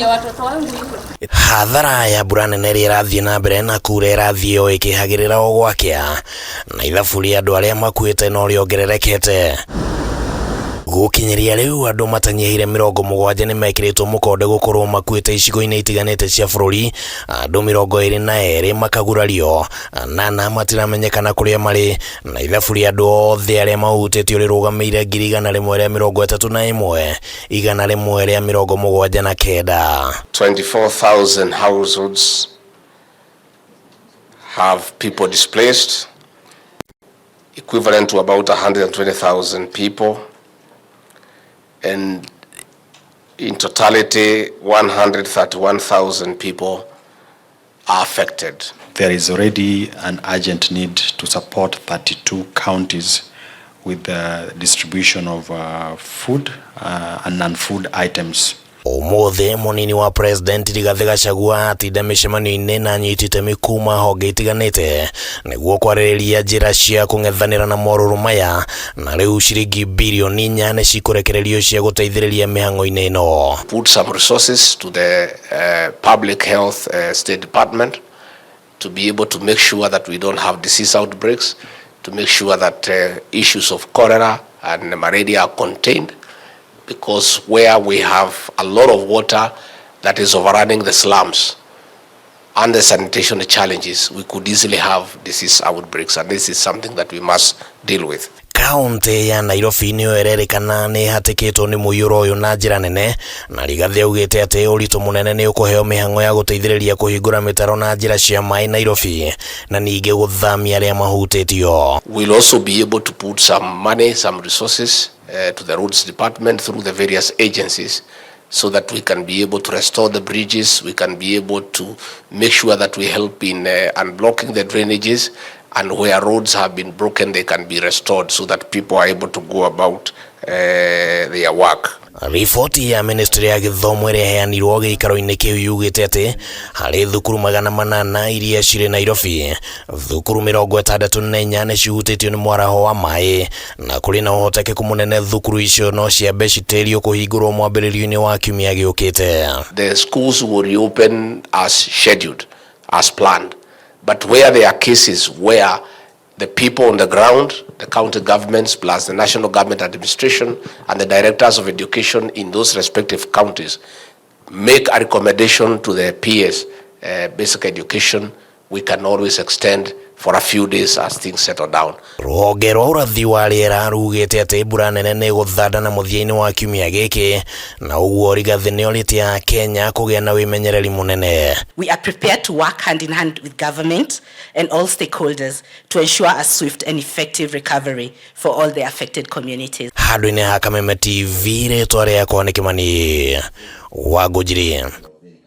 ya watoto wangu hiyo. Hathara ya mbura nene ĩrĩa ĩrathiĩ na mbere na kura ĩrathiĩ o ĩkĩhagĩrĩra o gwakĩa, na ithabu rĩa andũ arĩa makuĩte no rĩongererekete. Gũkinyĩria rĩu, andũ matanyihĩire 70 nĩ mekĩrĩtwo mũkonde gũkorwo makuĩte icigo-inĩ itiganĩte cia bũrũri, andũ 22 makagurario, 8 matiramenyekana kũrĩa marĩ, na ithabu rĩa andũ othe arĩa mahutĩtio rĩrũgamĩire 131,179. 24,000 households have people displaced, equivalent to about 120,000 people. And in totality, 131,000 people are affected. There is already an urgent need to support 32 counties with the distribution of food and non-food items. Ũmũthĩ mũnini wa President Rigathĩ Gachagua atinda mĩcemanio-inĩ na anyiti itemi kuma honge itiganĩte nĩguo kwarĩrĩria njĩra cia kũng'ethanĩra na morũrũ maya, na rĩu ciringi birioni 4 nĩ cikũrekererio cia gũteithĩrĩria mĩhang'o-inĩ ĩno. Put some resources to the public health state department to be able to make sure that we don't have disease outbreaks, to make sure that issues of cholera and malaria are contained, because where we have a lot of water that is overrunning the slums and the sanitation challenges, we could easily have disease outbreaks, and this is something that we must deal with. Kaunti ya Nairobi nĩyo ĩrerĩkana nĩ ĩhatĩkĩtwo nĩ mũiyũro ũyũ na njĩra nene, na Rigathĩ augĩte atĩ ũritũ mũnene nĩ ũkũheo mĩhang'o ya gũteithĩrĩria kũhingũra mĩtaro na njĩra cia maĩ Nairobi na ningĩ gũthamia arĩa mahutĩtio. We'll also be able to put some money, some resources to the roads department through the various agencies so that we can be able to restore the bridges, we can be able to make sure that we help in unblocking the drainages, and where roads have been broken, they can be restored so that people are able to go about their work. Riboti ya ministry ya gĩthomo ĩrĩa ĩheanirwo gĩikaro-inĩ kĩu yugĩte atĩ harĩ thukuru 800 iria cirĩ Nairobi, thukuru 64 nĩ cihutĩtio nĩ mwaraho wa maĩ, na kũrĩ na ũhotekeku mũnene thukuru icio no ciambe citĩrio kũhingũrwo mwambĩrĩrio-inĩ wa kiumia gĩũkĩte. The schools will reopen as scheduled, as planned. But where there are cases where the people on the ground, the county governments plus the national government administration and the directors of education in those respective counties make a recommendation to the PS, basic education, we can always extend for a few days as things settle down. Rũhonge rwa ũrathi wa rĩera rugĩte atĩ mbura nene nĩ ĩgũthanda na mũthia-inĩ wa kiumia gĩkĩ, na ũguo Rigathĩ nĩ orĩtie Akenya kũgĩa na wĩmenyereri mũnene. We are prepared to work hand in hand with government and all stakeholders to ensure a swift and effective recovery for all the affected communities. Handũ-inĩ ha Kameme TV, rĩtwa rĩakwa nĩ Kĩmani wa Ngũnjiri.